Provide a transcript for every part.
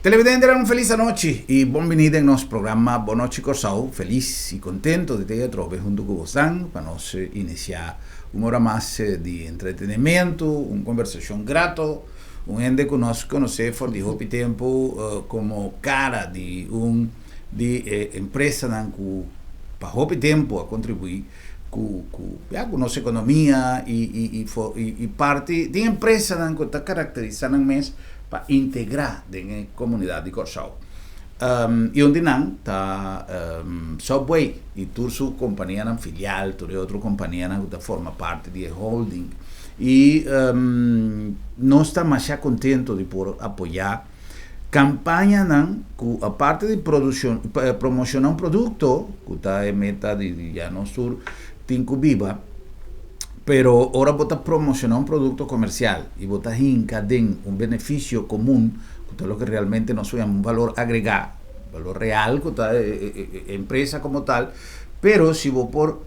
Televidentenan, un felis anochi i bon bini den nos programa Bon Nochi Kòrsou. Felis i kontentu di ta ei atrobe huntu ku bosnan pa nos inisiá un ora mas di entretenementu, un kombersashon grato, un hende ku nos konosé for di hopi tempu komo kara di un di e empresanan ku pa hopi tempu a kontribuí ku ku ya ku nos ekonomia i i i for i i parti tin empresanan ku ta karakterisá nan mes pa integrá den e komunidat di Kòrsou. I un di nan ta Subway i tur su kompanianan filial, tur e otro kompanianan ku ta forma parti di e holding. I nos ta masha kontento di por apoyá Campañanan cu aparte di produccion promociona un producto cu ta e meta di ya nos tur tin cu biba, pero ora bo ta promociona un producto comercial y bo ta hinca den un beneficio comun cu ta loke realmente nos por yama un valor agrega, valor real cu ta e empresa como tal, pero si bo por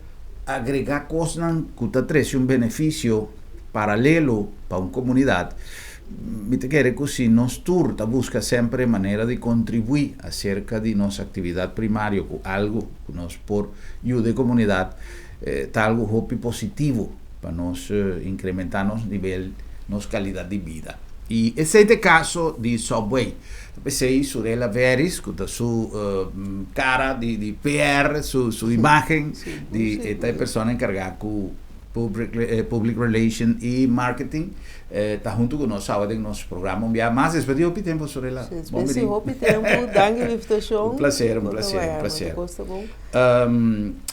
agrega cosnan cu ta trece un beneficio paralelo pa un comunidad. Mi ta kere ku si nos tur ta buska semper e manera di kontribuí aserka di nos aktividat primario ku algu ku nos por yuda e komunidat, ta algu hopi positivo pa nos inkrementá nos nivel, nos kalidat di bida. I esei ta e kaso di Subway. Ta p'esei Surela Veris, ku ta su kara di PR, su imágen, di e ta e persona enkargá ku Public Relation y Marketing ta hunto cu nos awe den nos programa un bia mas despues di hopi tempo, Sorela. Sí, despues di hopi tempo, danki pa invitacion. Un placer, un placer, un placer.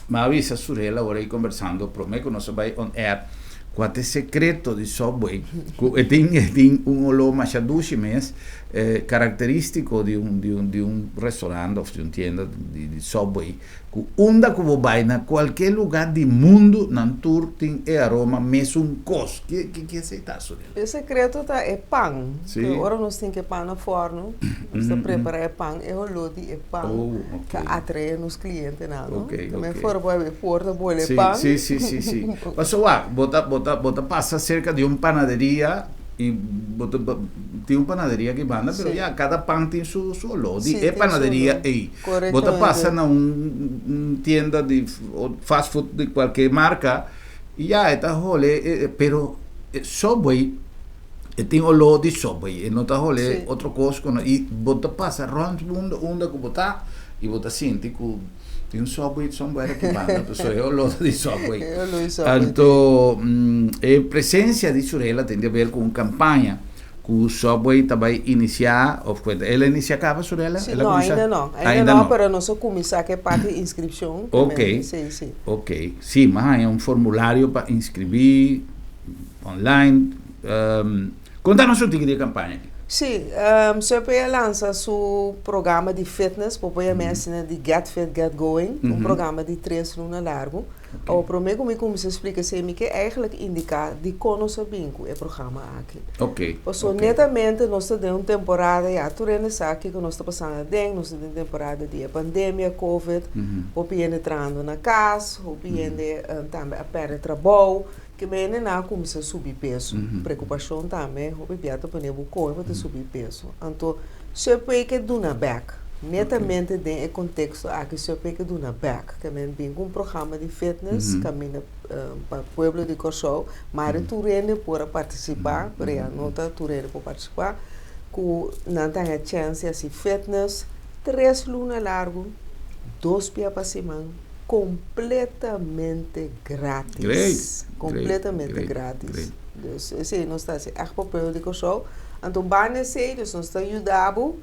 Mi a bisa Sorela ora y conversando prome cu nos a bay on air cua ta e secreto di Subway cu e tin e tin un olor masha dushi mes caracteristico di un di un di un restaurant of di un tienda di Subway. Ku unda ku bo bai na kualke lugá di mundu nan tur tin e aroma mesun kos. Ke ke esei ta, Sorel? E sekreto ta e pan. Sí. Ku ora nos tin ke pan na fòrnu, nos ta prepará e pan, e holó di e pan ta atraé nos klientenan, no? Oké, Tambe oké. for bo a porta bole e pan. Sí, sí, sí, sí. Pasobra wak, bo ta bo ta bo ta pasa serka di un panaderia I bo ta tin un panaderia aki banda, pero ya kada pan tin su su oló di e panaderia ei. Bo ta pasa na un tienda di fast food di kualke marka i ya e ta hole, pero Subway e tin oló di Subway, e no ta hole otro kos ku no, i bo ta pasa rònt mundu unda ku bo ta i bo ta sinti ku Tin un Subway somewhere aki banda, pasobra e olor di Subway. E olor di Subway. Anto, e presencia di Surela tin di haber cu un campaña cu Subway ta bay inicia, of cu el a inicia caba, Surela? Si, El a no, cuminsa? ainda no. Ainda Ainda no, no. pero nos a cuminsa cu e parti di inscripcion. Ok. Si, si. Ok. Si, m'a haña un formulario pa inscribi online. Konta nos un tiki di e kampaña aki. Sí, Subway a lansa su programa di fitness, bo por yam'é asina di Get Fit Get Going, un programa di tres luna largu. Awor promé ku mi kuminsá splika esei mi ke eigentlik indiká dikon nos a bin ku e programa aki. Pasobra netamente nos ta den un temporada, ya tur hende sa kiko nos ta pasando aden, nos ta den temporada di e pandemia, covid, hopi hende trahando na kas, hopi hende tambe a pèrdè trabou. Ke mene nan a kuminsá subi peso. Preokupashon tambe hopi bia ta pone bo kome pa ta subi peso. Anto Subway ke duna bèk. Netamente den e konteksto aki Subway ke duna bèk. Ke men bin ku un programa di fitness kaminda pa pueblo di Kòrsou. Mari tur hende por a partisipá, pero ya no ta tur hende por partisipá, ku nan ta haña chèns di hasi fitness tres luna largu, dos bia pa siman. Completamente gratis. Great. Completamente Great, gratis. great. Dus esei nos ta hasi ègt pa pueblo di Kòrsou. Anto banda esei dus nos ta yuda bo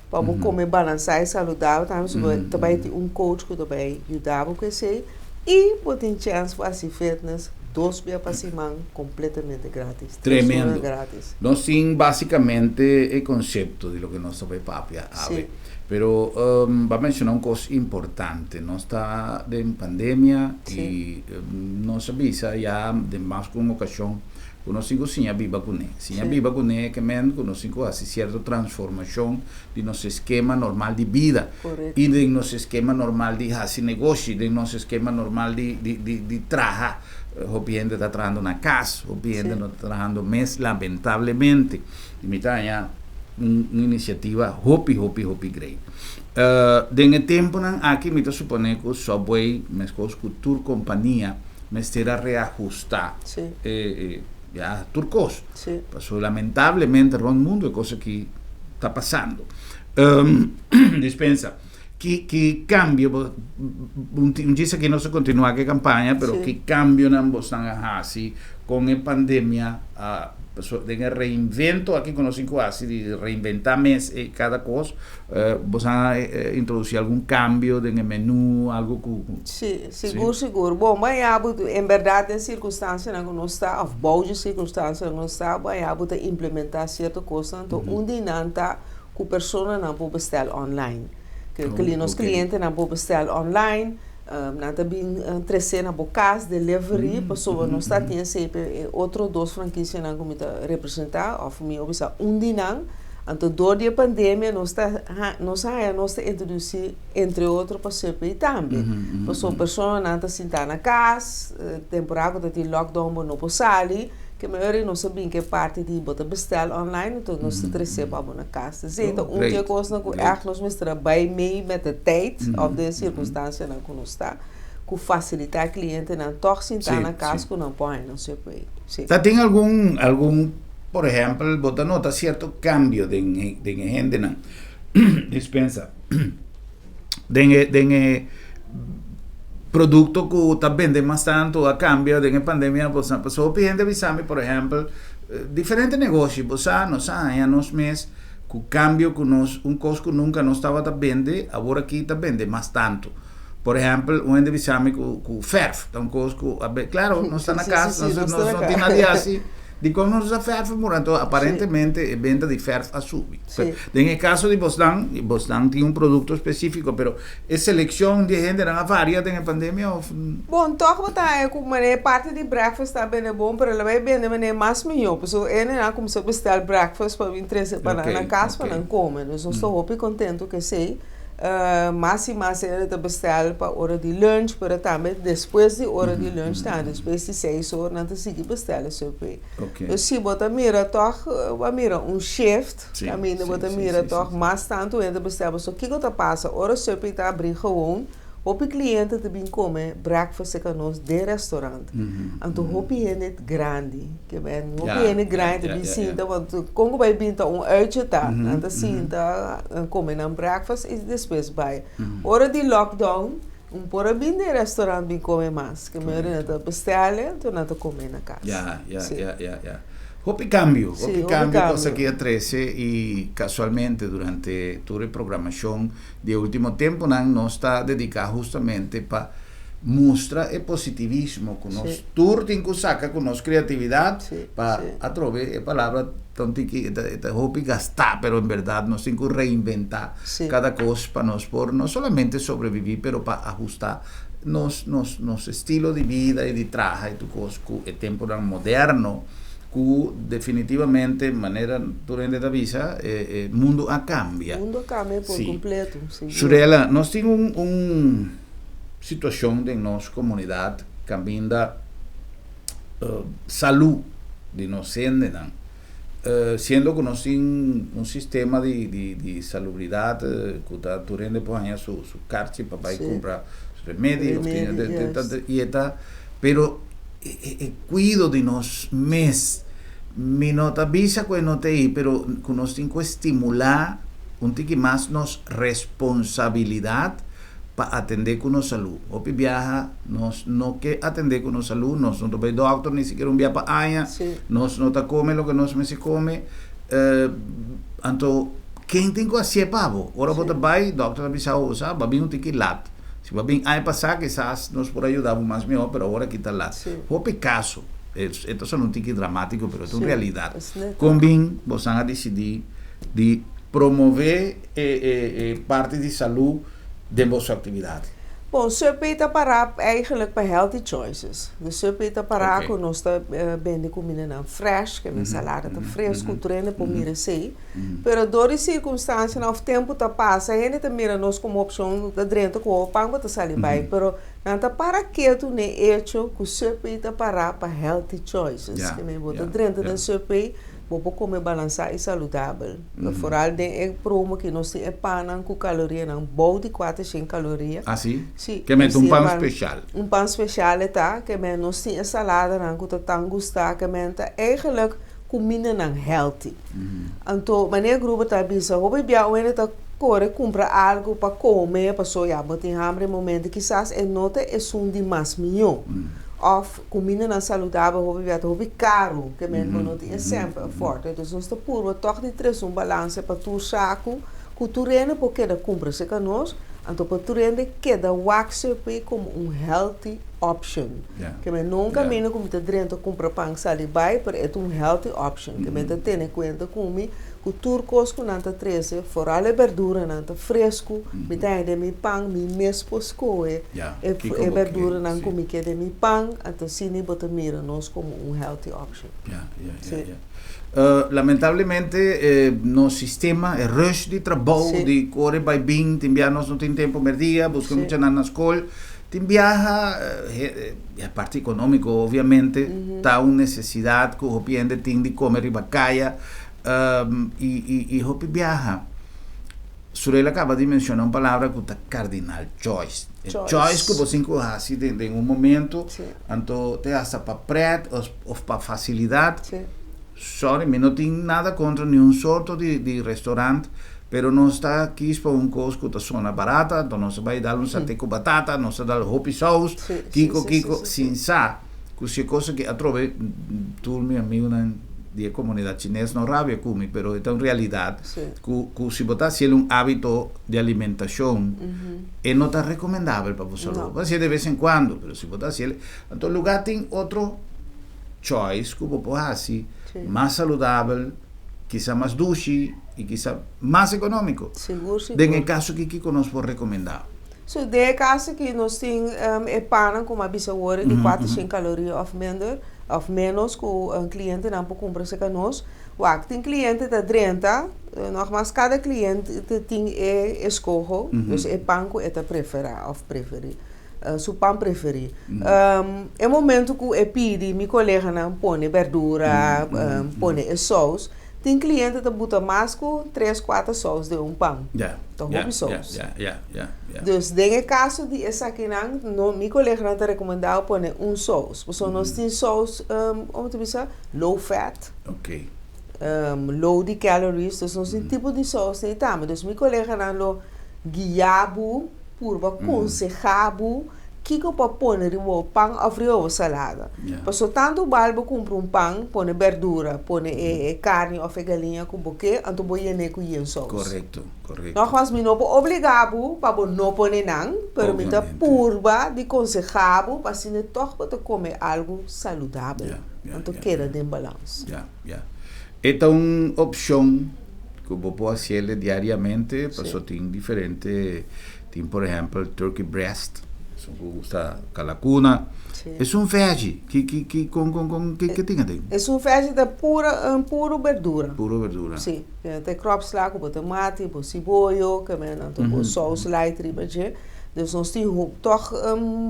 pa bo kome balansá i saludabel tambe. So bo ta bai tin un coach ku ta bai yuda bo ku esei. I bo tin chèns pa hasi fitness dos bia pa siman completamente gratis. Tres ora Tremendo. gratis. Nos tin básicamente e concepto di loke nos ta bai papia awe. Sí. Pero bo a menciona un cos importante, nos ta den pandemia y nos a bisa ya den mas cu un ocasion cu nos tin cu siña biba cune. Siña biba cune ke men cu nos tin cu haci cierto transformacion di nos eskema normal di bida y den nos eskema normal di haci negoshi, den nos eskema normal di traha. Hopi hende ta trahando na cas, hopi hende no ta trahando mes lamentablemente. Y mi ta haña. un inisiativa hopi hopi hopi great. Den e tempunan aki mi ta suponé ku Subway meskos ku tur kompania mester a reahustá e ya tur kos. Pasobra lamentablemente rònt mundu e kos aki ta pasando. Dispensa. Ki ki kambio bo un djis aki nos a kontinuá ku e kampaña pero ki kambionan bosnan a hasi kon e pandemia a pasobra den e reinvento aki ku nos tin ku hasi di reinventá mes e kada kos bosnan a introdusí algun kambio den e menú algu ku Sí, sigur sigur. Bon, bo a bo en bèrdat den sirkunstansianan ku nos ta òf bou dje sirkunstansianan ku nos ta bo a bo ta implementá sierto kosnan anto un di nan ta ku personanan por bestel online. Ke oh, nos okay. klientenan por bestel online, nan ta bin trese na bo kas, delivery, pasobra nos ta tin esei pe e otro dos frankisianan ku mi ta representá, òf mi a bisa un di nan. Anto dor di e pandemia nos ta nos a haña nos ta introdusí entre otro pa Subway tambe. Pasobra personanan ta sintá na kas, temporada ku ta tin lockdown bo no por sali. Ke mayoria nos a bin ke parti di bo ta bestel online enton nos ta trese pa bo na kas. Esei ta un di e kosnan ku ègt nos mester a bai mei met e tijd òf den e sirkunstansianan ku nos ta, ku fasilitá e klientenan tòg sintá na kas ku nan por haña nan Subway. Sí. Ta tin algun algun por ehèmpel bo ta nota sierto kambio den den e hendenan dispensa den e den e producto cu ta bende mas tanto a cambia den e pandemia bo sa pasobra hopi hende a bisa mi por ehempel diferente negoshi bo sa nos a haña nos mes cu cambio cu nos un cos cu nunca nos tabata bende awor aki ta bende mas tanto por ehempel un hende a bisa mi cu cu verf ta un cos cu a claro nos ta na cas nos no tin nada di haci. Dikon nos usa fèrf mura? Anto aparentemente e benta di fèrf a subi. Den e kaso di bosnan, bosnan tin un produkto spesífiko, pero e selekshon di e hendenan a varia den e pandemia òf? Bon, tòg bo ta haña ku manera e parti di breakfast ta bende bon, pero lo bai bende manera mas mihó. Pasobra e hendenan a kuminsá bestel breakfast pa bin trese pa nan na kas pa nan kome. Dus nos ta hopi kontentu ku esei. Mas i mas hende ta bestel pa ora di lunch, pero tambe despues di ora di lunch tambe, despues di seis or nan ta sigui bestel e Subway. Dus si bo ta mira tòg, bo a mira un shift kaminda bo ta mira tòg mas tantu hende ta bestel. Pasobra kiko ta pasa? Ora Subway ta abri gewoon, Hopi cliente ta bin come breakfast cerca nos den restaurant. Anto hopi hende grandi, ke men hopi hende grandi ta bin sinta, want con cu bay bin ta un uitje ta, nan ta sinta come nan breakfast y despues bay. Ora di lockdown, un por a bin den restaurant bin come mas, ke men nan ta bestele, anto nan ta come na cas. Ya, ya, ya, ya, ya. Hopi cambio, hopi cambio cosa aki a trece y casualmente durante tur e programacion Di e ultimo tempunan nos ta dediká hustamente pa mustra e positivismo ku nos tur tin ku saka ku nos kreatividat pa atrobe e palabra ta un tiki e ta hopi gastá pero en bèrdat nos tin ku reinventá kada kos pa nos por no solamente sobreviví pero pa ahustá nos nos nos estilo di bida i di traha i tur kos ku e tempunan moderno. Ku definitivamente, manera tur hende ta bisa, e e mundu a kambia. Mundu a kambia por kompleto, sigur. Surela, nos tin un un situashon den nos komunidat kaminda salú di nos hendenan, siendo ku nos tin un sistema di di di salubridat ku ta tur hende por haña su su karchi pa bai kumpra remedi, i e ta, pero. E cuido di nos mes. Mi no ta bisa cu e no ta ei, pero cu nos tin cu estimula un tiki mas nos responsabilidad pa atende cu nos salud. Hopi biaha nos no ke atende cu nos salud, nos no ta bay dokter ni sikiera un bia pa aña, nos no ta come loke nos mester come. Anto ken tin cu hacié pa bo? Ora bo ta bay, dokter ta bisa bo, sa, bo a bin un tiki lat. Si bo a bin aña pasá kisas nos por a yuda bo mas mihó, pero awor aki ta lat. Hopi kaso, e ta sona un tiki dramátiko, pero e ta un realidat. Kon bin bosan a disidí di promové e parti di salú den boso aktividat? Bon, Subway ta pará eigenlijk pa healthy choices. De Subway ta pará ku nos ta bende kumindanan fresh, ke men salada ta fresku, tur hende por mira esei. Pero dor di circunstancianan of tempo ta pasa, hende ta mira nos como opcion, ta drenta cu hopi pan bo ta sali bay. Pero nan ta para ketu n'e hecho cu Subway ta para pa healthy choices. Ke men bo ta drenta den Subway, Bo por kome balansá i saludabel. Foral den e promo ki nos tin e pannan ku kalorianan bou di 400 kaloria. Ah, si? Si. Ke men ta un pan speshal. Un pan speshal e ta, ke men nos tin e saladanan ku ta tan gustá, ke men ta eigenlijk kumindanan healthy. Anto manera Gruber ta bisa, hopi bia un hende ta kore kumpra algu pa kome paso ya bo tin hamber e momento, kisas e no ta esun di mas mihó. Òf kumindanan saludabel hopi bia ta hopi karu, ke men bo no tin e semper afford. Entonces nos ta purba tòg di trese un balanse pa tur saku ku tur hende por keda kumpra serka nos, anto pa tur hende keda wak CP komo un healthy option. Ke men no un kaminda ku mi ta drenta kumpra pan sali bai, pero e ta un healthy option. Ke men ta tene kuenta ku mi ku tur kos ku nan ta trese, foral e berduranan ta fresku, mi ta haña den mi pan, mi mes por skohe e berduranan ku mi ke den mi pan, anto asina bo ta mira nos komo un healthy option. Sí. Lamentablemente nos sistema, e rush di trabou, di kore bai bin, tin bia nos no tin tempu merdia, buska muchanan na skol. Tin biaha, e parti economico obviamente, ta un necesidad cu hopi hende tin di come riba caya y hopi biaha. Surela caba di menciona un palabra cu ta cardinal, choice. E choice cu bo tin cu haci den un momento, anto te hasta pa pret of pa facilidad. Sorry, mi no tin nada contra niun sorto di restaurant, pero nos ta kies pa un cos cu ta sona barata, anto nos ta bay dal un sate cu batata, nos ta dal hopi saus, kico kico, sin sa cu si e cos aki atrobe, tur mi amigunan di e comunidad chines no rabia cu mi, pero e ta un realidad cu si bo ta haciel un habito di alimentacion, e no ta recomendabel pa bo salud. Bo ta haciel de vez en cuando, pero si bo ta haciel, anto lugar tin otro. Choice ku bo por hasi mas saludabel, kisa mas dushi i kisa mas ekonómiko. Sigur, sigur. Den e kaso aki kiko nos por rekomendá? So, den e kaso aki nos tin e pannan ku mi a bisa awor di 400 kaloria òf minder òf ménos ku klientenan por kumpra serka nos. Wak, tin kliente ta drenta, nògmas kada kliente tin e eskoho, dus e pan ku e ta preferá òf preferí. Su pan preferí. E momento ku e pidi mi koleganan pone berdura, pone e sous, tin kliente ta buta mas ku tres, kuater sous den un pan. Ta hopi sous. Dus den e kaso di esakinan, no, mi koleganan ta rekomendá pone un sous. Pasobra nos tin sous, komo ta bisa, low fat, low di calories, dus nos tin tipo di sous ei tambe. Dus mi koleganan lo guia bo. Purba konsehá bo kiko pa pone riba bo pan òf riba bo salada. Paso tantu bal bo kumpra un pan, pone berdura, pone e karni òf e galiña ku bo ke, anto bo yen'é ku yen sous. Korekto, korekto. Nògmas mi no por obligá bo pa bo no pone nan, pero mi ta purba di konsehá bo pa asina tòg bo ta kome algu saludabel, anto keda den balans. Ya, ya. E ta un opshon. Ku bo por hasiel diariamente paso tin diferente tin por ehempel turkey breast esun ku gusta kalakuna esun veggie ki ki ki kon kon kon ki ke tin aden? Esun veggie ta pura puro berdura. Puro berdura. Si ta e kropsla ku bo tomati bo siboyo ke men anto bo sous light riba dje. Dus nos tin tòg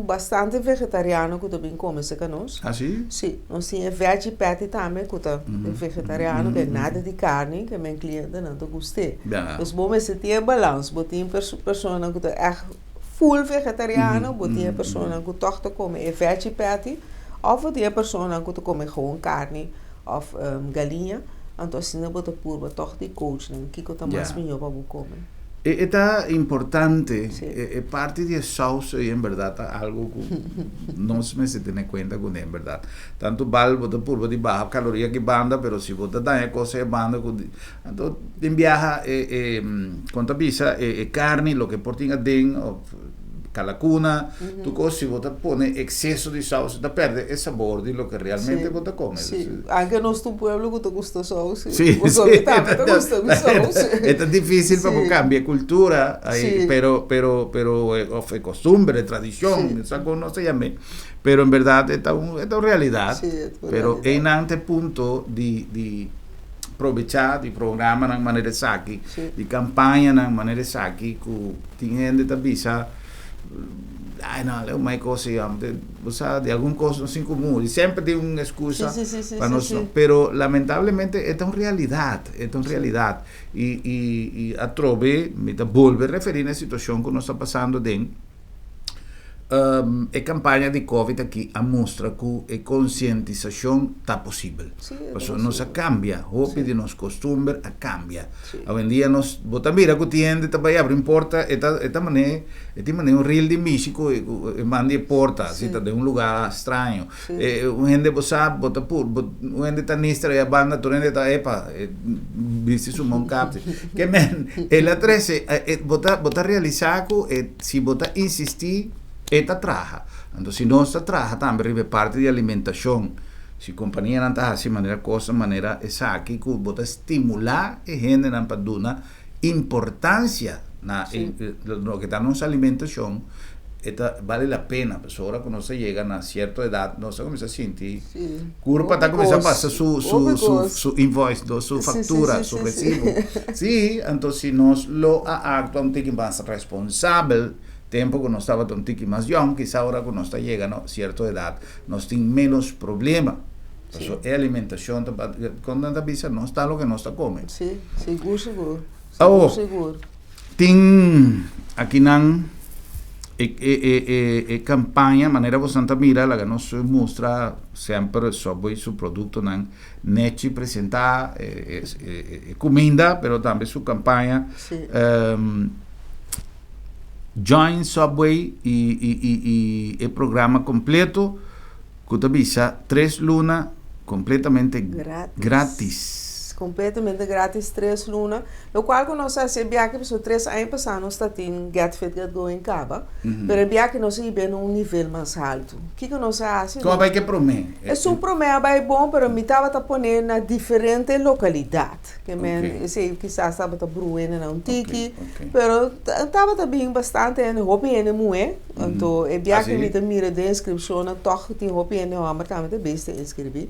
bastante vegetariano ku ta bin kome serka nos. Ah, si? Si. Nos tin e veggie patty tambe ku ta vegetariano, ku e nada di karni, ku men klientenan ta gust'é. Dus bo mester tin e balans. Bo tin personanan ku ta ègt full vegetariano, bo tin e personanan ku tòg ta kome e veggie patty, òf bo tin e personanan ku ta kome gewoon karni òf galiña. Anto asina bo ta purba tòg di coach nan kiko ta mas mihó pa bo kome. E ta importante, e parti di e saus ei en berdad ta algo ku nos mester tene kuenta kuné en berdad. Tantu bal bo ta purba di baha kaloria ki banda pero si bo ta daña kos ei banda ku anto den biaha e e kon ta bisa e karni loke por tin aden of kalakuna tur kos si bo ta pone ekseso di saus ta pèrdè e sabor di loke realmente bo ta kome. Sí, anke nos ta un pueblo ku ta gusta saus. Sí, sí. Mi tambe ta gusta mi saus. E ta difísil pa bo kambia e kultura, pero, pero, pero, òf e kostumber, e tradishon, sa kon nos ta yam'é. Pero en bèrdat e ta un, e ta un realidat. Sí, e ta un realidat. Pero einan ta e punto di, di probechá di programanan manera esaki, di kampañanan manera esaki ku tin hende ta bisa. Ai no, leu mai kos ei am, bo sa di algun kos nos tin ku muri, semper tin un excusa pa nos no, pero lamentablemente e ta un realidad, e ta un realidad y y y atrobe mi ta bolbe referi na e situacion ku nos ta pasando den. E kampaña di Covid aki a mustra ku e konsientisashon ta posibel. Pasobra nos a kambia, hopi di nos kostumber a kambia. Awendia nos, bo ta mira ku tin hende ta bai abri un porta, e ta e ta manera, e tin manera un ril di mishi ku e man di e porta, si ta den un lugá straño. Un hende bo sa, bo ta pur, bo un hende ta nistra e banda, tur hende ta epa, e bisti su mon kapsi. Ke men, el a trese, bo ta bo ta realisá ku e. Si bo ta insistí, e ta traha. Anto si nos ta traha tambe riba e parti di alimentashon, si kompanianan ta hasi manera kosnan manera esaki ku bo ta stimulá e hendenan pa duna importansia na e loke ta nos alimentashon, e ta bale la pena. Pasobra ora ku nos ta yega na sierto edat nos ta kuminsá sinti kurpa ta kuminsá pasa su su su su invoice, su faktura, su resibo. Sí, anto si nos lo a aktua un tiki mas responsabel tempu ku nos tabata un tiki mas yòn, kisa ora ku nos ta yega na sierto edat nos tin ménos problema. Pasobra e alimentashon ta kon nan ta bisa nos ta loke nos ta kome. Sí, sigur sigur. Sigur sigur. Tin akinan e e e e e kampaña manera boso ta mira laga nos mustra semper Subway su produktonan nechi presentá e e kuminda pero tambe su kampaña Join Subway i i i i e programa kompleto ku ta bisa tres luna kompletamente gratis. Kompletamente gratis tres luna. Lokual ku nos a hasi e biaha pasobra tres aña pasá nos ta tin Get Fit Get Going kaba, pero e biaha nos a hib'é na un nivel mas haltu. Kiko nos a hasi? Kon a bai ku e promé? Esun promé a bai bon, pero mi tabata pon'é na diferente lokalidat. Ke men esei kisas tabata bru'é na un tiki, pero tabata bin bastante hende, hopi hende muhé. Anto e biaha ku mi ta mira den inskripshonnan tòg tin hopi hende hòmber tambe ta bes ta inskribí.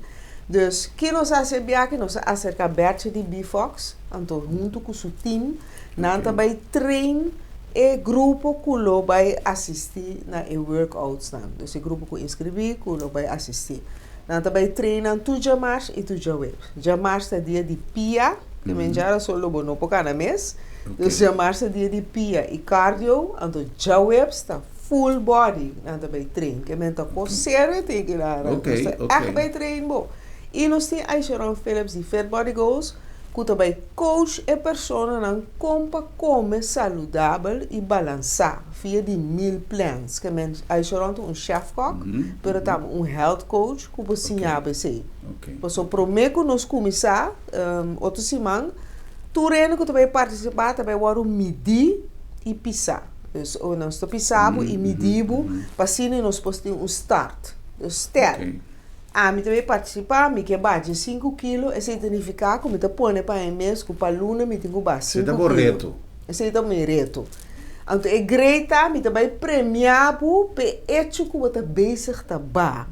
Dus ki nos a hasi e biaha? Nos a aserká Bertje di Bifox, anto huntu ku su tim nan ta bai train e grupo ku lo bai asistí na e workoutsnan. Dus e grupo ku inskribí ku lo bai asistí. Nan ta bai train nan tur djamars i tur djaweps. Djamars ta dia di pia, ke men djarason lo bo no por kana mes. Dus djamars ta dia di pia i cardio, anto djaweps ta full body nan ta bai train. Ke men ta kos serio tin ki lara. Nos ta ègt bai train bo. I nos tin Aisharon Phillips di Fit Body Goals ku ta bai coach e personanan kon pa kome saludabel i balansá via di meal plans. Ke men Aisharon ta un chef kok, pero tambe un health coach ku por siña bo esei. Pasobra promé ku nos kuminsá otro siman, tur hende ku ta bai partisipá ta bai wòrdu midí i pisá. Dus nos ta pisa bo i midi bo pa asina nos por tin un start. Dus stel, ami ta bai partisipá, mi ke baha sinku kilo, esei ta nifiká ku mi ta pone pa e mes ku pa luna mi tin ku baha sinku kilo. Esei ta mi reto. Anto e great ta mi ta bai premiá bo pa e echo ku bo ta bezig ta baha.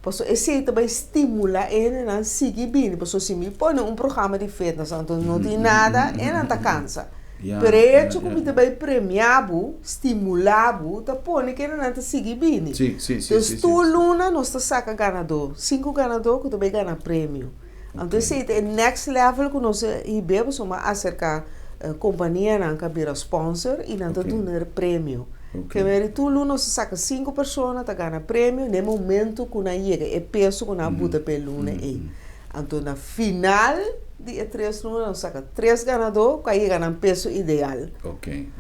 Pasobra esei ta bai stimulá e hendenan sigui bini. Pasobra si mi pone un programa di fitness anto no tin nada, e nan ta kansa. Pero e hecho ku mi ta bai premiá bo, stimulá bo, ta pone ku nan ta sigui bini. Dus tur luna nos ta saka ganadó, sinku ganadó ku ta bai gana premio. Anto esei ta e next level ku nos a hib'é pasobra a aserká kompanianan ku a bira sponsor i nan ta duna premio. Kemeri tur luna nos ta saka sinku persona ta gana premio na e momento ku nan yega e peso ku nan a buta pa e luna ei. Anto na final di e tres luna nos saka tres ganadó ku a yega nan peso ideal.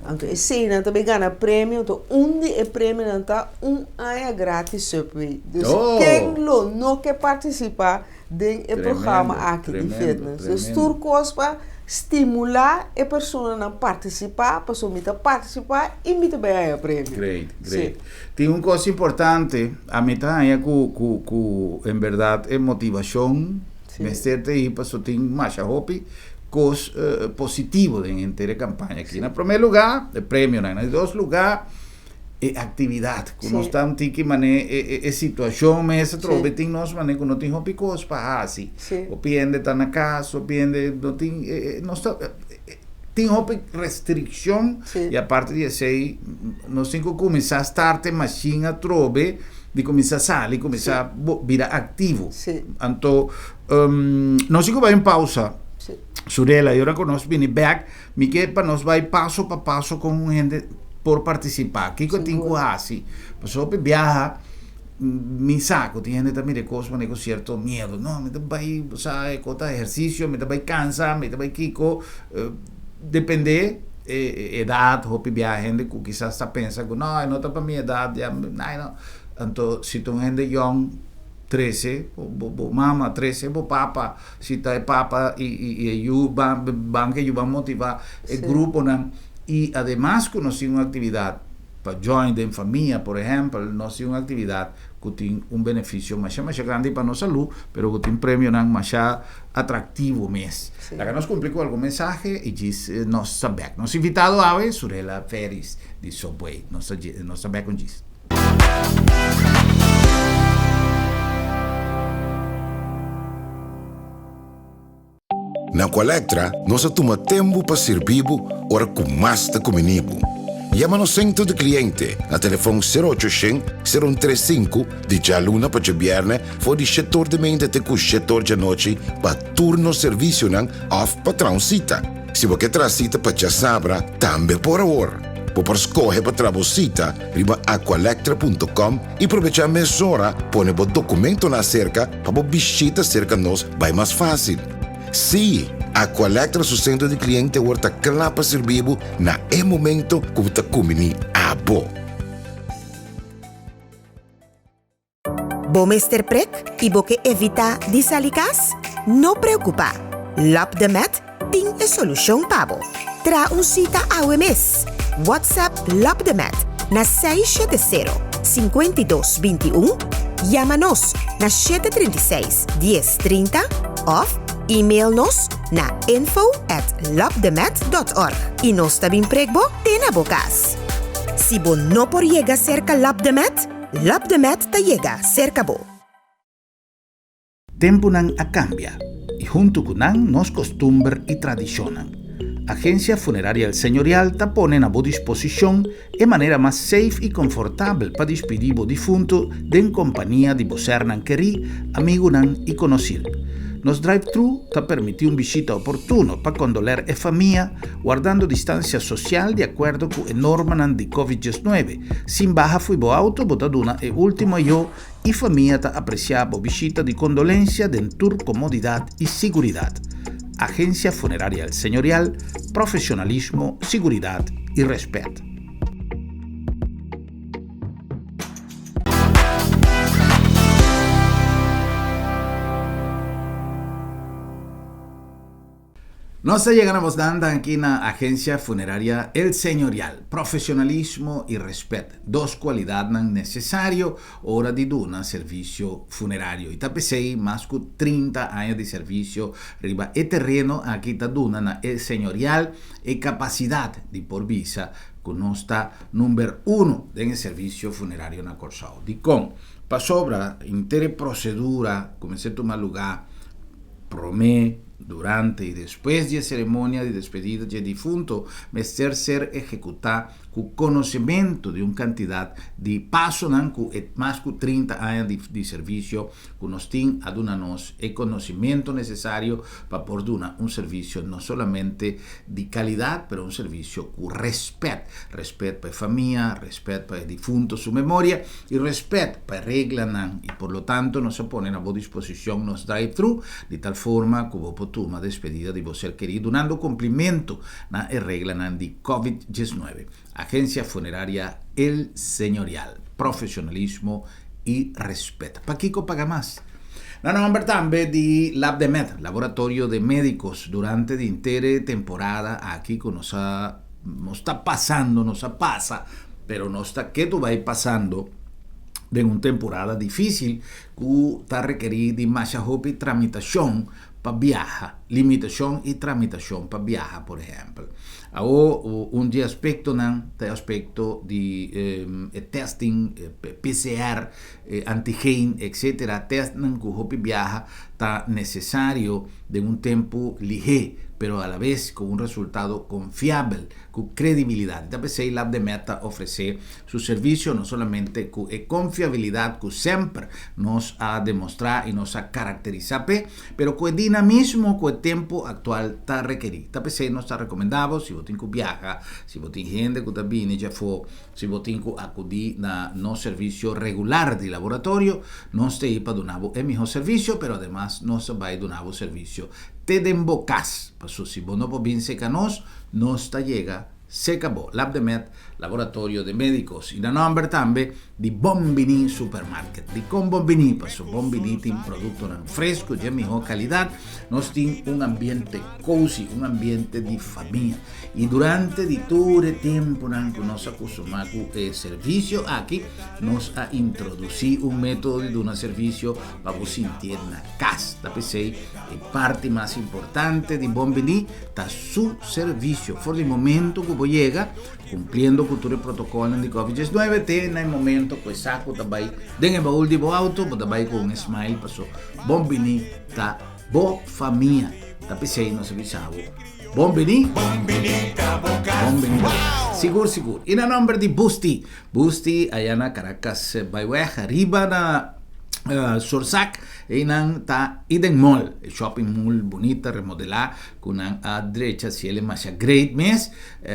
Anto eseinan ta bai gana premio, anto un di e premionan ta un aña gratis Subway. Dus ken lo no ke partisipá den e programa aki di fitness? Dus tur kos pa stimulá e personanan partisipá, pasobra mi ta partisipá i mi ta bai haña premio. Great, great. Tin un kos importante, ami ta haña ku ku ku en bèrdat e motivashon mester ta ei pasobra tin masha hopi kos positivo den henter e kampaña aki. Na promé lugá e premionan, na di dos lugá e aktividat ku nos ta un tiki manera e e situashon mes atrobe tin nos manera ku no tin hopi kos pa hasi, hopi hende ta na kas, hopi hende no tin nos ta. Tin hopi restriccion y aparte di esey nos tin cu cuminsa start e machine atrobe di cuminsa sali, cuminsa bira activo. Anto nos tin cu bay un pausa, Surela, y ora cu nos bini bek mi ke pa nos bay paso pa paso con un hende por participa, kico tin cu haci, pasobra hopi biaha Mi sa ku tin hende ta mira e kos manera ku sierto miedu. No, mi ta bai, bo sa, e kos ta ehersisio, mi ta bai kansa, mi ta bai kiko. Depende e edat, hopi bia hende ku kisas ta pensa ku no, e no ta pa mi edat, ya, nai no. Anto si ta un hende yòn, trese bo bo mama, trese bo papa, si ta e papa i i e yu ban ban ke yu ban motivá e gruponan. I ademas ku nos tin un aktividat. Pa join den famia, por ehèmpel, nos tin un aktividat ku tin un benefisio masha masha grandi pa nos salú, pero ku tin premionan masha atraktivo mes. Laga nos kumpli ku algun mensahe i djis nos ta bèk. Nos invitado awe, Surela Ferris di Subway. Nos ta nos ta bèk un djis. Na Aqualectra nos a tuma tempu pa sirbi bo ora ku mas ta kumini bo. Yama nos sentro di kliente na telefon sero ocho shen, sero un tres sinku di djaluna pa djabièrnè for di shetor di meinta te ku shetor djanochi pa tur nos servisionan òf pa traha un sita. Si bo ke traha sita pa djasabra tambe por awor. Bo por skohe pa traha bo sita riba aqualectra punto com i probechá mesora pone bo dokumentonan aserka pa bo bishita serka nos bai mas fásil. Sí, Aqualectra su sentro di kliente awor ta kla pa sirbi bo na e momento ku bo ta kumbiní abo. Bo mester prek i bo ke evitá di sali kas? No preokupá! Lab de Med tin e solushon pa bo. Traha un sita awe mes! WhatsApp Lab de Med na 670 52 21, yama nos na 736 10 30 òf email nos na info at labdemed.org i nos ta bin prek bo te na bo kas. Si bo no por yega serka Lab de Med, Lab de Med ta yega serka bo. Tempunan a kambia, i huntu ku nan nos kostumber i tradishonnan. Agensia Funeraria El Señorial ta pone na bo disposishon e manera mas safe i konfortabel pa dispidí bo difuntu den kompania di bo sernan kerí, amigunan i konosir. Nos drive-thru ta permití un bishita oportuno pa kondoler e famia, wardando distansia sosial di akuerdo ku e normanan di Covid 19. Sin baha fo'i bo auto bo ta duna e último ayó I famia ta apresiá bo bishita di kondolensia den tur komodidat i siguridat. Agensia Funeraria El Señorial, profesionalismo, siguridat i rèspèt. Nos ta yega na bos dan danki na Agencia Funeraria El Señorial. Profesionalismo y respet, dos cualidadnan necesario ora di duna servicio funerario. Y ta p'esey mas cu 30 aña di servicio riba e tereno aki ta duna na El Señorial e capacidad di por bisa cu nos ta number uno den e servicio funerario na Corsou. Dicon? Pasobra henter e procedura cu mester tuma lugar Promé, durante i despues di e seremonia di despedida dje difunto mester ser ehekutá ku konosementu di un kantidat di pasonan ku e mas ku 30 aña di di servisio ku nos tin a duna nos e konosementu nesesario pa por duna un servisio no solamente di kalidat pero un servisio ku rèspèt, rèspèt pa e famia, rèspèt pa e difunto su memoria i rèspèt pa e reglanan i por lo tanto nos a pone na bo disposicion nos drive-thru di tal forma ku bo por tuma despedida di bo ser kerí dunando kumplimentu na e reglanan di Covid 19. Agencia Funeraria El Señorial, profesionalismo i rèspèt. Pakiko paga mas? Na nomber tambe di Labdemed, Laboratorio de Medicos, durante di inter e temporada aki ku nos a nos ta pasando, nos a pasa, pero nos ta ketu bai pasando den un temporada dificil ku ta rekerí di masha hopi tramitashon pa biaha. Limitashon i tramitashon pa biaha, por ehèmpel. Awor, un di e aspektonan ta e aspekto di e testing, PCR, antigen, etcetera, testnan ku hopi biaha ta nesesario den un tempu lihé, pero alabes ku un resultado konfiabel, ku kredibilidat. I ta p'esei Labdemed ta ofresé su servisio no solamente ku e konfiabilidat ku semper nos a demostrá i nos a karakterisá p'e, pero ku e dinamismo ku e tempu aktual ta rekerí. Ta p'esei nos ta rekomendá bo, si bo tin ku biaha, si bo tin hende ku ta bini djafó, si bo tin ku akudí na nos servisio regular di laboratorio, nos ta ei pa duna bo e mihó servisio, pero ademas nos ta bai duna bo servisio te den bo kas. Paso si bo no por bin serka nos, nos ta yega serka bo. Labdemed, Laboratorio de Médicos. I na nòmber tambe di Bon Biní Supermarket. Dikon Bon Biní? Paso Bon Biní tin produktonan fresku dje mihó kalidat. Nos tin un ambiente cozy, un ambiente di famia. I durante di tur e tempunan ku nos a kustumá ku e servisio aki, nos a introdusí un método di duna servisio pa bo sintié na kas. Ta p'esei e parti mas importante di Bon Biní ta su servisio. For di momento ku bo yega, kumpliendo ku tur e protokolnan di Covid 19, te na e momento ku e saku ta bai den e baul di bo outo, bo ta bai ku un smile paso Bon Biní ta bo famia. Ta p'esei nos a bisa bo, Bon Biní, Bon Biní ta bo kas. Sigur sigur. I na nòmber di Busti. Busti aya na Caracas Byweg, riba na Sursac, einan ta Eden Mall, e shopping mall bunita remodelá ku nan a drecha si el e masha great mes.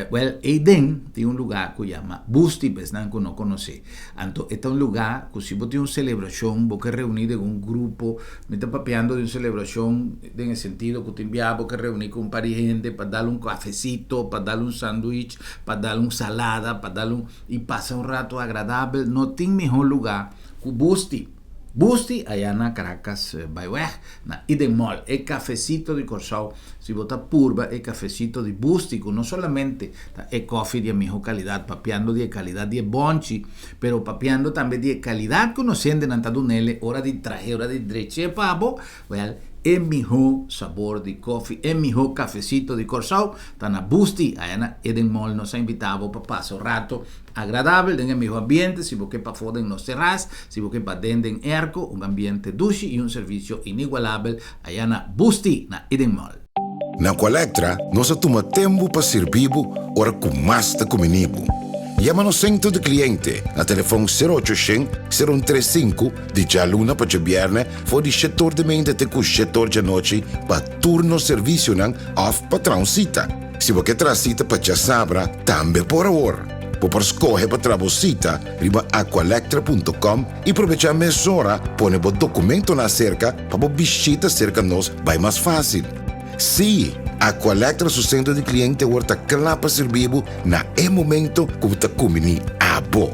Wèl, eiden tin un lugá ku yama Busti, pa esnan ku no konosé. Anto e ta un lugá ku si bo tin un selebrashon, bo ke reuní den un grupo, mi ta papiando di un selebrashon den e sentido ku tin bia bo ke reuní ku un par di hende pa dal un kafesito, pa dal un sandwich, pa dal un salada, pa dal un i pasa un rato agradabel, no tin mihó lugá ku Busti. Busti aya na Caracas Byweg na Eden Mall. E cafecito di Corsou, si bo ta purba e cafecito di Busti cu no solamente ta e koffie di e miho calidad, papiando di e calidad di e bonchi, pero papiando tambe di e calidad cu nos hendenan ta dunele ora di trahe, ora di dreche pa bo, wel, e miho sabor di koffie, e miho cafecito di Corsou ta na Busti aya na Eden Mall. Nos a invita bo pa pasa un rato Agradabel den e miho ambiente, si bo ke pafó den nos terras, si bo ke paden den airco, un ambiente dushi y un servicio inigualabel aya na Busti na Eden Mall. Na Aqualectra nos a tuma tempu pa sirbi bo ora ku mas ta kumini bo. Yama nos sentro di kliente na telefon sero ocho shen, sero un tres sinku di djaluna pa djabièrnè for di shetor di meinta te ku shetor djanochi pa tur nos servisionan òf pa traha un sita. Si bo ke traha sita pa djasabra, tambe por awor. Bo por skohe pa traha bo sita riba aqualectra punto com i probechá mesora pone bo dokumentonan aserka pa bo bishita serka nos bai mas fásil. Sí, Aqualectra su sentro di kliente awor ta kla pa sirbi bo na e momento ku bo ta kumbiní abo.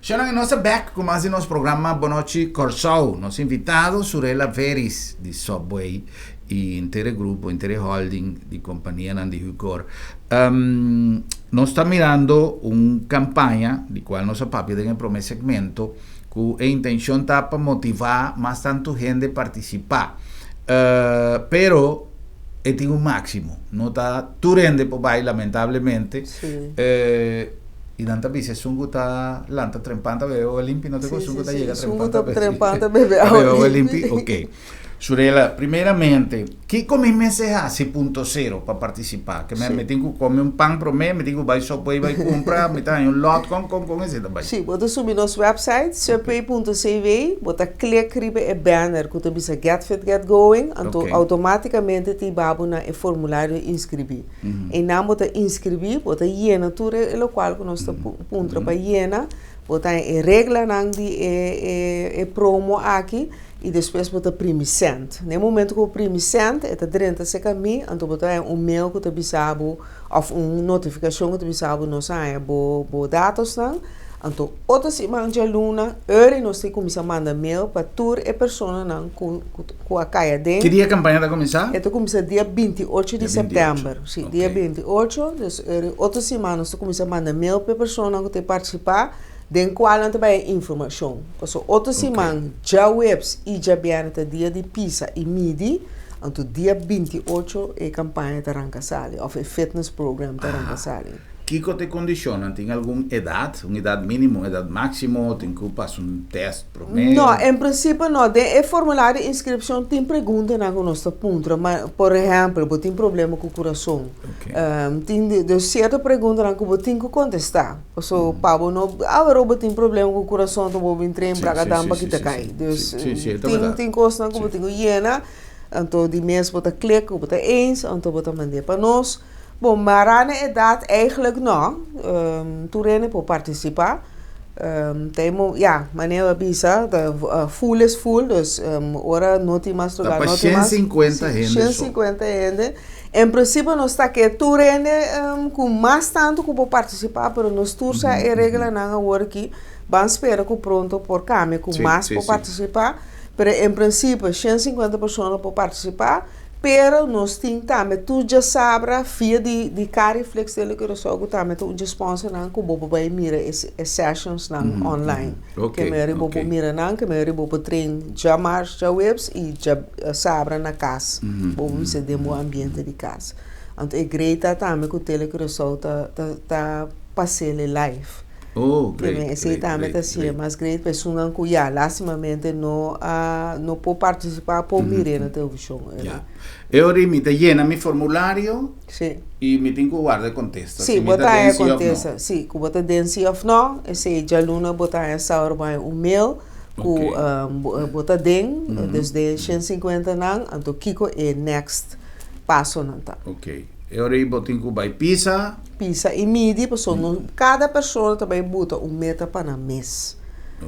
Shonnan nos ta bek ku mas di nos programa Bonochi Kòrsou. Nos invitado Surela Veris di Subway i henter e grupo, henter e holding di kompanianan di Hucor. Nos ta mirando un kampaña di kual nos a papia den e promé segmento ku e intenshon ta pa motivá mas tantu hende partisipá. Pero e tin un máksimo. No ta tur hende por bai lamentablemente. Sí. I nan ta bisa esun ku ta lanta trempan ta bebe awa limpi, no ta ku esun ku ta yega Esun ku trempan ta ta trempan ta bebe awa awa limpi. limpi. Ok. Surela, primeramente, kiko mi mester hasi punto sero pa partisipá? Ke mi tin ku kome un pan promé, mi tin ku bai Subway bai kumpra, mi ta haña un lòt, kon kon kon esei ta bai? Sí, bo ta subi nos wèpsait, subway.cw, bo ta klik riba e banner ku ta bisa Get Fit Get Going, anto outomátikamente ta hiba bo na e formulario di inskribí. Einan bo ta inskribí, bo ta yena tur e lokual ku nos ta puntra pa yena, bo ta haña e reglanan di e e promo aki. I despues bo ta primi sènt. Na e momento ku bo primi sènt, e ta drenta serka mi, anto bo ta haña un mail ku ta bisa bo òf un notifikashon ku ta bisa bo nos a haña bo bo datosnan. Anto otro siman djaluna early nos tin kuminsá manda mail pa tur e personanan ku ku a kai aden. Ki dia e kampaña ta kuminsá? E ta kuminsá dia 28 di sèptèmber. Si, dia 28. Dus early otro siman nos ta kuminsá manda mail pa e personanan ku ta partisipá den kual nan ta bai e informashon. Pasobra otro siman djaweps i djabièrnè ta dia di pisa i midi, anto dia 28 e kampaña ta ranka sali òf e fitness program ta ranka sali. Kiko ta e kondishonnan? Tin algun edat, un edat mínimo, un edat máksimo? Tin ku pasa un tèst promé? No, en prinsipio no. Den e formulario di inskripshon tin preguntanan ku nos ta puntra. Ma, por ehèmpel, bo tin problema ku kurason? Tin dus sierto preguntanan ku bo tin ku kontestá. Pasobra pa bo no awor bo tin problema ku kurason ta bo bin train brakadan pa kita kai. Dus tin tin kosnan ku bo tin ku yena. Anto di mes bo ta klik ku bo ta eens, anto bo ta mand'é pa nos. Bon, mara na edat eigenlijk no. Tur hende por partisipá. Ta e mo, ya, manera bo a bisa, ta full is full, dus ora no tin mas lugar, no tin mas. Ta pa 150 hende so. 150 hende. En prinsipio nos ta ke tur hende ku mas tantu ku por partisipá, pero nos tur sa e reglanan awor aki. Ban spera ku pronto por kambia ku mas por partisipá, pero en prinsipio 150 persona por partisipá. Pero nos tin tambe tur djasabra via di di Cariflex Tele Curaçao ku tambe ta un dje sponsornan ku bo por bai mira e e sessionsnan online. Ke meri bo por mira nan, ke meri bo por train djamars, djaweps i djasabra na kas. Bo por bisa den bo ambiente di kas. Anto e great ta tambe ku Tele Curaçao ta ta ta pas'el e live. Oh, great, Keme esei great, tambe great, ta hasié great. mas great pa esunnan ku ya lastimamente no a no por partisipá por mir'é na televishon. Ya. E ora mi ta yena mi formulario Sí. i mi tin ku warda e kontesta Sí, si mi bo ta ta den haña sí òf no. kontesta. Sí, ku bo ta den sí òf no. Esei djaluna bo ta haña sa ora bo haña un mail ku bo ta den, dus den 150 nan, anto kiko e next pasonan ta. Ok. E ora ei bo tin ku bai pisa. Pisa i midi, pasobra no kada persona ta bai buta un meta pa nan mes.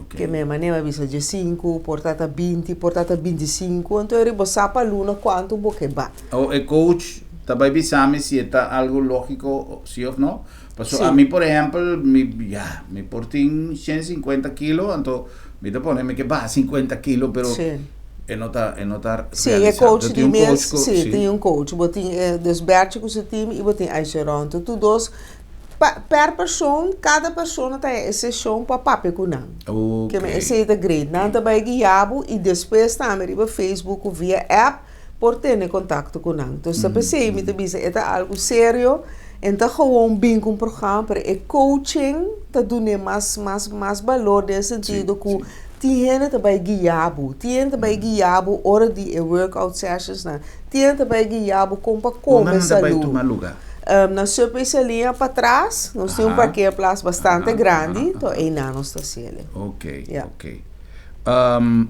Ke me manera mi a bisa diesinku, por ta ta 20, por ta ta 25, anto e riba sa pa luna kuantu bo ke ba. O e coach ta bai bisa mi si e ta algu lógiko si òf no? Pasobra ami por ehèmpel mi ya mi por tin 150 kilo anto mi ta pone mi ke baha 50 kilo pero E no ta, e no ta Sí, e coach di mes, sí, tin un coach. Bo tin e, dus Bertje ku su team i bo tin Aisheron. Anto tur dos, pa, per persoon, kada persona ta e seshon pa papia ku nan. Oké. Ke men esei ta great. Nan ta bai guia bo i despues tambe riba Facebook ku via app por tene kontakto ku nan. Dus ta p'esei mi ta bisa e ta algu serio, e no ta gewoon bin ku un programa, pero e coaching ta dun'é mas, mas, mas balor den e sentido ku Tin hende ta bai guia bo, tin hende ta bai guia bo ora di e workout sessions nan, tin hende ta bai guia bo kon pa Unda kome nan ta bai salú. tuma luga? Na Subway Saliña patras nos tin un parkeerplaats bastante grandi, to einan nos ta hasiel. Ok, Ya. ok.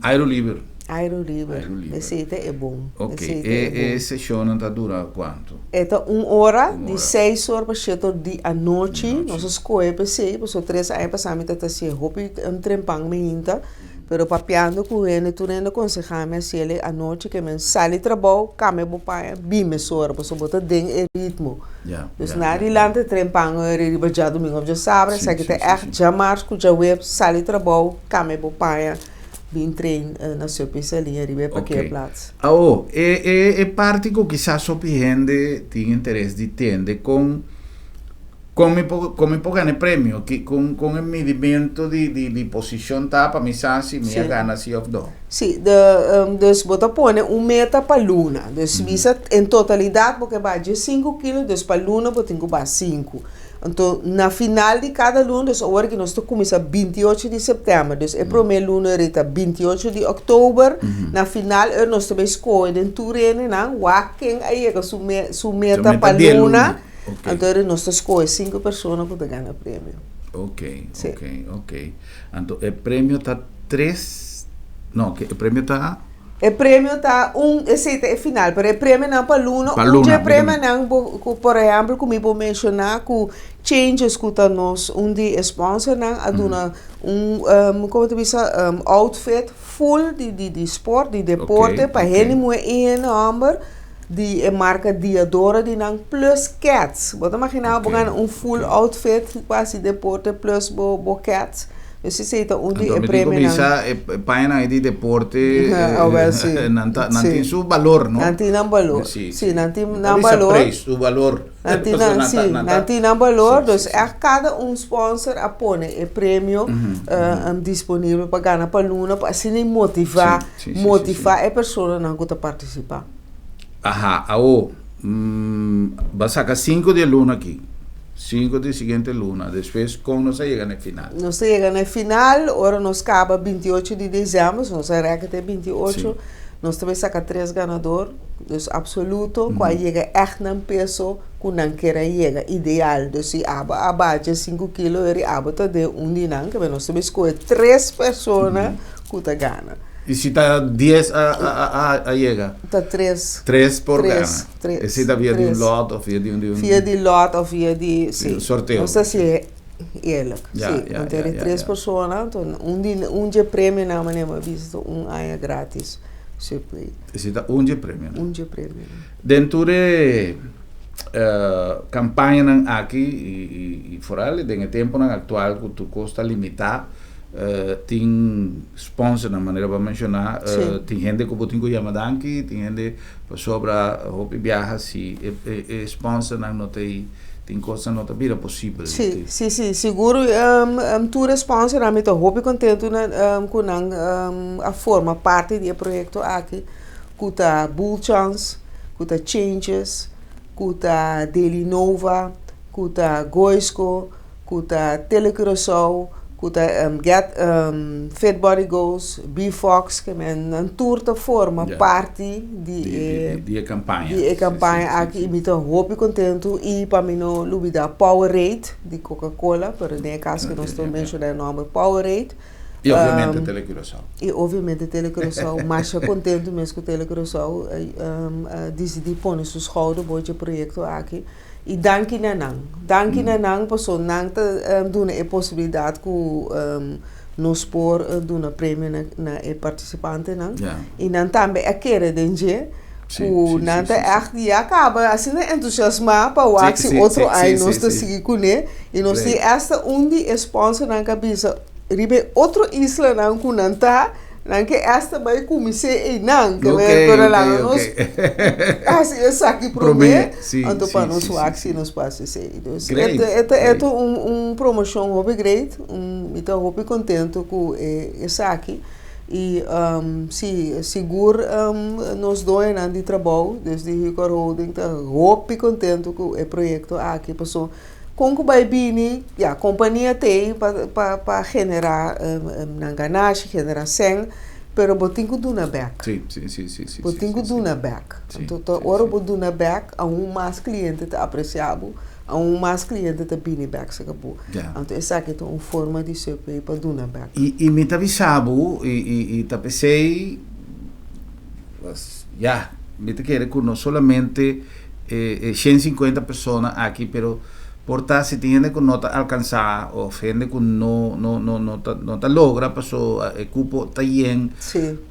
Airo liber. Airo liber. Airo liber. Esei ta e bon. Ok, Esei ta e e bon. e seshonnan ta dura kuantu? E ta un ora, Un di ora. seis or pa shete or di anochi. Anochi. Nos a skohe p'esei, pasobra tres aña pasá mi ta ta hasié hopi trempan mainta, pero papiando ku hende, tur hende a konsehá mi hasiel e anochi ke men sali trabou, kambia bo paña, bin mesora, pasobra bo ta den e ritmo. Ya, Dus ya, na ya, di ya. lanta trempan ora riba djadumingu òf djasabra, Sí, esaki sí, ta sí, ègt sí. djamars ku djaweps, sali trabou, kambia bo paña, bin train na Subway Saliña riba e Ok. parkeerplaats. Awo, e e e parti ku kisas hopi hende tin interes di tende kon kon mi por kon mi por gana e premio, ki kon kon e midimento di di di posishon ta pa mi sa si mi a Sí. gana si òf no. Sí, de dus bo ta pone un meta pa luna. Dus bisa en totalidat bo ke baha 15 kilo, dus pa luna bo tin ku baha sinku. Anto na final di kada luna, dus awor ki nos ta kuminsá 28 di sèptèmber, dus e promé luna eri ta 28 di òktober, na final eri nos ta bai skohe den tur hendenan wak ken a yega su me su meta pa luna, anto eri nos ta skohe sinku persona ku ta gana premio. Ok, Sí. ok, ok. Anto e premio ta tres, no, ke e premio ta. E premio ta un, esei ta e final, pero e premionan pa luna, Pa un luna, dje mi premionan bo ku por ehèmpel ku mi por menshoná ku Changes ku ta nos un di e sponsornan a duna un komo ta bisa outfit full di di di sport, di deporte Ok, pa ok. hende muhé i hende hòmber. Di e marka Diadora di nan plus keds. Bo ta imaginá bo gana un full outfit pa hasi deporte plus bo bo keds. Dus esei ta un di e premionan. Anto mi tin ku bisa e pañanan ei di deporte nan ta nan tin su balor no? Nan tin nan balor. Si, nan tin nan balor. Mi ta bisa preis, su balor. Nan tin nan, si, nan tin nan balor. Dus ègt kada un sponsor a pone e premio disponibel pa gana pa luna pa asina motivá, motivá e personanan ku ta partisipá. Aha, awo, ba saka sinku di e luna aki, sinku di siguiente luna, despues kon nos a yega na e final? Nos a yega na e final ora nos kaba 28 di desèmber, so nos a rèk te 28, nos ta bai saka tres ganador, dus apsoluto ku a yega ègt nan peso ku nan ker a yega, ideal. Dus si abo a bacha sinku kilo eri abo ta den un di nan, kebé nos ta bai skohe tres persona ku ta gana. I si ta dies a yega? Ta tres. Tres por gana. Tres. Esei ta via di un lot of via di un. Via di lot of via di, si. Sorteo. Nos ta hasié eerlijk. Ja, ja, ja. Anto e tres persona, anto un di un dje premionan manera mi a bisa ta un aña gratis Subway. Esei ta un dje premionan. Un dje premionan. Den tur e kampañanan aki i foral den e temponan aktual ku tur kos ta limitá, Tin sponsornan manera bo a menshoná, tin hende ku bo tin ku yama danki, tin hende pasobra hopi biaha si e sponsornan no ta ei, tin kosnan no ta bira posibel. Sí, sí, sí, sigur tur e sponsornan mi ta hopi kontentu ku nan a forma parti di e proyekto aki ku ta Bullchance, ku ta Changes, ku ta Daily Nova, ku ta Goisco. Ku ta Tele Curaçao, ku ta Get Fit Body Goals, B-Fox, ke men nan tur ta forma parti di e di e kampaña. Di e kampaña aki i mi ta hopi kontentu i pa mi no lubida Powerade di Coca Cola, pero den e kaso ku nos ta menshoná e nòmber Powerade. I obviamente Tele Curaçao. I obviamente Tele Curaçao, masha kontentu mes ku Tele Curaçao a disidí pone su skouder bo dje proyekto aki. I danki na nan. Danki na nan paso nan ta duna e posibilidat ku nos por duna premio na e partisipantenan. I nan tambe a kere den dje ku nan ta ègt ya kaba asina entusiasmá pa wak si otro aña nos ta sigui kuné. I nos tin esta un di e sponsornan ku a bisa riba e otro islanan ku nan ta. Nan ke esta bai kumins'é einan, ke men pero laga nos hasi esaki promé, anto pa nos wak si nos por hasi esei. Dus e ta e ta un un promoshon hopi great, mi ta hopi kontentu ku esaki i si sigur nos doñonan di trabou, dus di Hucor Holding ta hopi kontentu ku e proyekto aki pasobra Kon ku bai bini, ya, kompania t'ei pa pa pa generá nan ganashi, generá sèn, pero bo tin ku duna bèk. Sí, sí, sí, sí, sí. Bo tin ku duna bèk. Anto ta ora bo duna bèk, aun mas kliente ta apresiá bo, aun mas kliente ta bini bèk serka bo. Anto esaki ta un forma di Subway pa duna bèk. I mi ta bisa bo, i i i ta p'esei, ya, mi ta kere ku no solamente e 150 persona aki pero por ta si tin hende ku no ta alkansá òf hende ku no no no no ta no ta logra paso e kupo ta yen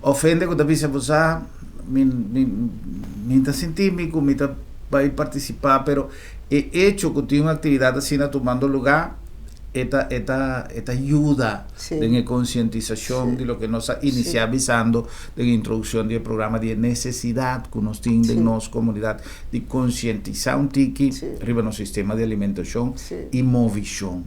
òf hende ku ta bisa bo sa mi mi mi ta sinti mi ku mi ta bai partisipá pero e echo ku tin un aktividat asina tumando lugá E ta e ta e ta yuda den e konsientisashon di loke nos a inisiá bisando den e introdukshon di e programa di e nesesidat ku nos tin den nos komunidat di konsientisá un tiki riba nos sistema di alimentashon i movishon.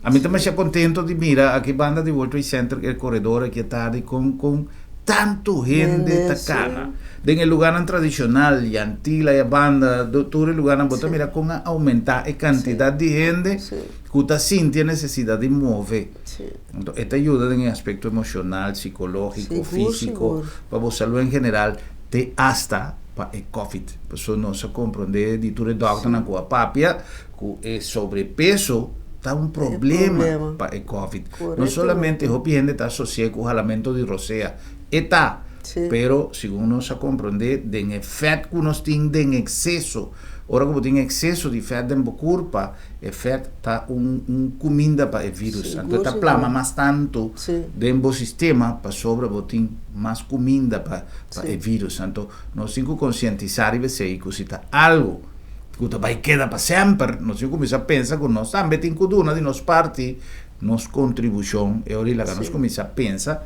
Ami ta masha kontento di mira aki banda di World Trade Center e koredor aki e tardi kon kon tantu hende ta kana. Den e lugarnan tradishonal, Yantila i a banda, tur e lugarnan bo ta mira kon a oumentá e kantidat di hende ku ta sinti e nesesidat di move. Anto e ta yuda den e aspekto emoshonal, sikológiko, físiko, pa bo salú en general, te asta pa e kòvid. Pasobra nos a komprondé di tur e dòkternan ku a papia ku e sobrepeso ta un problema pa e kòvid. No solamente hopi hende ta asosi'é ku halamentu di rosea, e ta. Pero segun nos a komprondé den e fèt ku nos tin den ekseso, ora ku bo tin ekseso di fèt den bo kurpa, e fèt ta un un kuminda pa e vírus. Anto e ta plama mas tantu den bo sistema pasobra bo tin mas kuminda pa pa e vírus. Anto nos tin ku konsientisá riba esei ku si ta algu ku ta bai keda pa semper, nos tin ku kuminsá pensa ku nos tambe tin ku duna di nos parti nos kontribushon. E ora ei laga nos kuminsá pensa.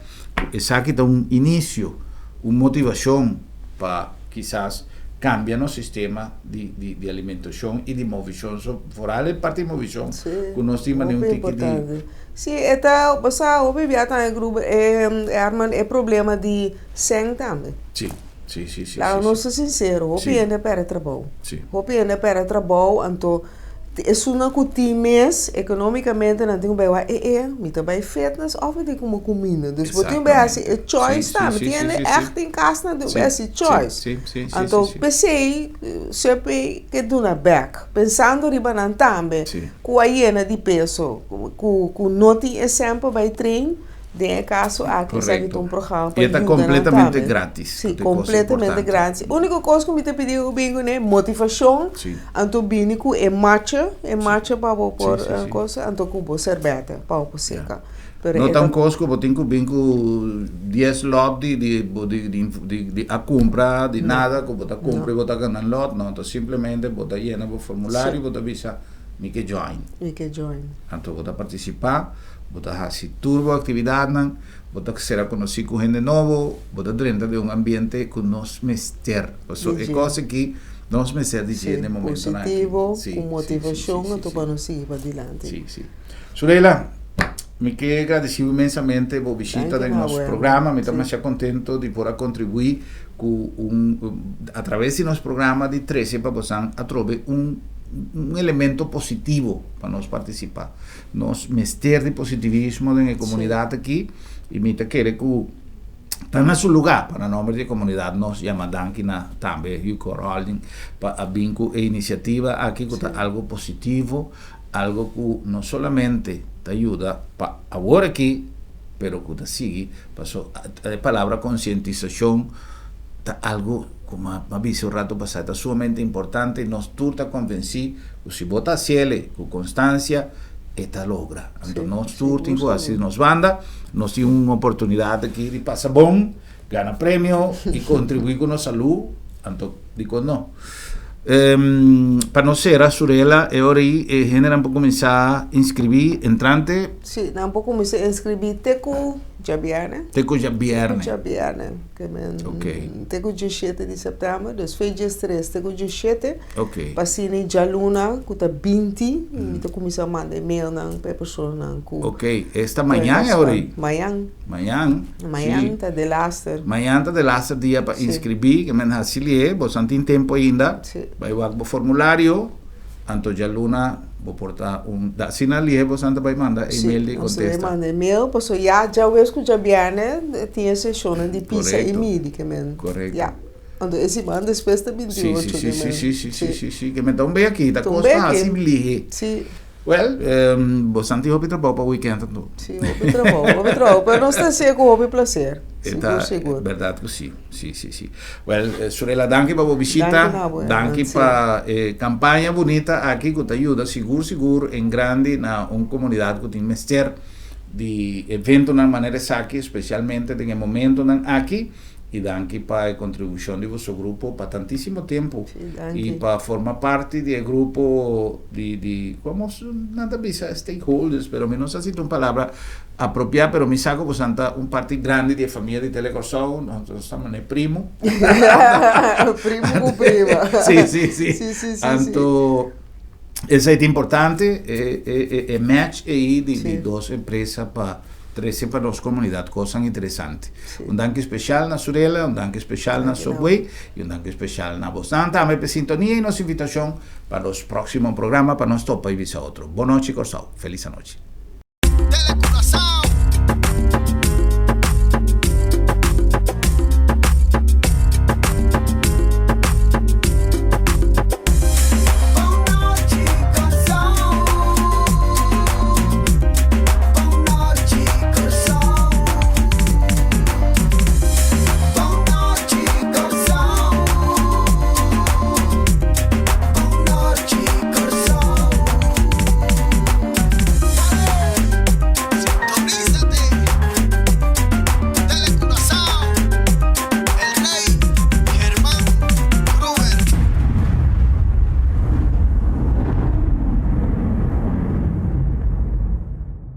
Esaki ta un inisio, un motivashon pa kisas kambia nos sistema di di alimentashon i di movishon, so foral e parti di movishon ku nos tin manera un tiki di. Si e ta bo sa hopi bia tambe Gruber e Herman e problema di sèn tambe. Si, si, si, si. Laga nos ta sinsero hopi hende a pèrdè trabou, hopi hende a pèrdè trabou anto Esunnan ku tin mes economicamente nan tin ku bai wak e e mi ta bai fitness of mi tin ku kuminda. Dus bo tin bai hasi e choice tambe. Tin hende ègt tin kas nan tin bai hasi choice. Anto p'esei CP ke duna bèk pensando riba nan tambe ku a yena di peso ku no tin e sèn pa bai train. Den e kaso aki esaki ta un programa pa yuda nan tambe. Completamente gratis. Si, completamente gratis. Unico cos cu mi ta pidi cu bin cune, motivacion, anto bini cu e matcha, e matcha pa bo por cosa, anto cu bo serbete pa bo por seca. No ta un cos cu bo tin cu bin cu dies lot di di a cumpra, di nada, cu bo ta cumpra y bo ta gana lot, no, ta simplemente bo ta yena bo formulario, bo ta bisa mi ke join. Mi ke join. Anto bo ta participa. Bo ta hasi tur bo aktividatnan, bo ta sera konosí ku hende nobo, bo ta drenta den un ambiente ku nos mester. Pasobra e kos aki nos mester di dje den e momentonan aki. Positivo, ku motivashon anto pa nos sigui padilanti. Sí, sí. Suleila, mi ke gradisí bo inmensamente bo bishita den nos programa. Mi ta masha kontento di por a kontribuí ku un, atraves di nos programa di trese pa bosan atrobe un un elemento positivo pa nos partisipá. Nos mester di positivismo den e komunidat aki i mi ta kere ku ta na su lugá pa na nomber di e komunidat nos yama danki na tambe Hucor Holding pa a bin ku e inisiativa aki ku ta algu positivo, algu ku no solamente ta yuda pa awor aki pero ku ta sigui paso e palabra konsientisashon ta algu ku mi a bisa un rato pasá ta sumamente importante nos tur ta konvensí Ku si bo ta hasiel ku konstansia, e ta logra. Anto nos tur tin ku hasi nos banda. Nos tin un oportunidat aki di pasa bon, gana premio i kontribuí ku nos salú. Anto dikon no? Pa nos sera Surela, e ora ei e hendenan por kuminsá inskribí entrante. Sí, nan por kuminsá inskribí te ku djabièrnè. Te ku djabièrnè. Te ku djabièrnè. Ke men te ku diesshete di sèptèmber, dus fe diestres te ku diesshete. Pa asina djaluna ku ta binti mi ta kuminsá manda e mailnan pa e personanan ku. Ok, esta mañan e ora ei? Mañan. Mañan. Mañan ta delaster. Mañan ta delaster dia pa inskribí, ke men hasi lié, boso tin tempu ainda. Bai wak bo formulario. Anto djaluna bo por ta un da asina lihe bo san ta bai manda email di kontesta. Si, nos ta bai manda email paso ya djawees ku djabièrnè tin e seshonnan di pisa i midi ke men. Korekto. Ya. Anto e siman despues ta binti ocho ke men. Si, si, si, si, si, ke men ta un bei aki, ta kos pa hasi lihe. Si. Wèl, bo san tin hopi trabou pa wikènt anto. Si, hopi trabou, hopi trabou, pero nos ta hasié ku hopi plaser. Sigur, sigur. E ta bèrdat ku si. Si, si, si. Well, Surela, danki pa bo bishita. Danki na bo, Danki pa e campaña bunita aki cu ta yuda sigur, sigur en grandi na un comunidad cu tin mester di eventonan manera esaki, especialmente den e momentonan aki. Y danki pa e contribucion di boso grupo pa tantisimo tempo. Si, danki. Y pa forma parti di e grupo di, di, como nan ta bisa, stakeholders, pero mi no sa si ta un palabra Apropiá, pero mi sa ku bosan ta un parti grandi di e famia di Tele Kòrsou, nos ta manera primo. Primo ku prima. Sí, sí, sí. Sí, sí, sí. Anto, esei ta importante, e, e, e, e match ei di, di dos empresa pa trese pa nos komunidat kosnan interesante. Un danki spesial na Surela, un danki spesial na Subway i un danki spesial na bosnan tambe pa e sintonia i nos invitashon pa nos próksimo programa pa nos topa i bisa otro. Bon nochi Kòrsou. Felis anochi.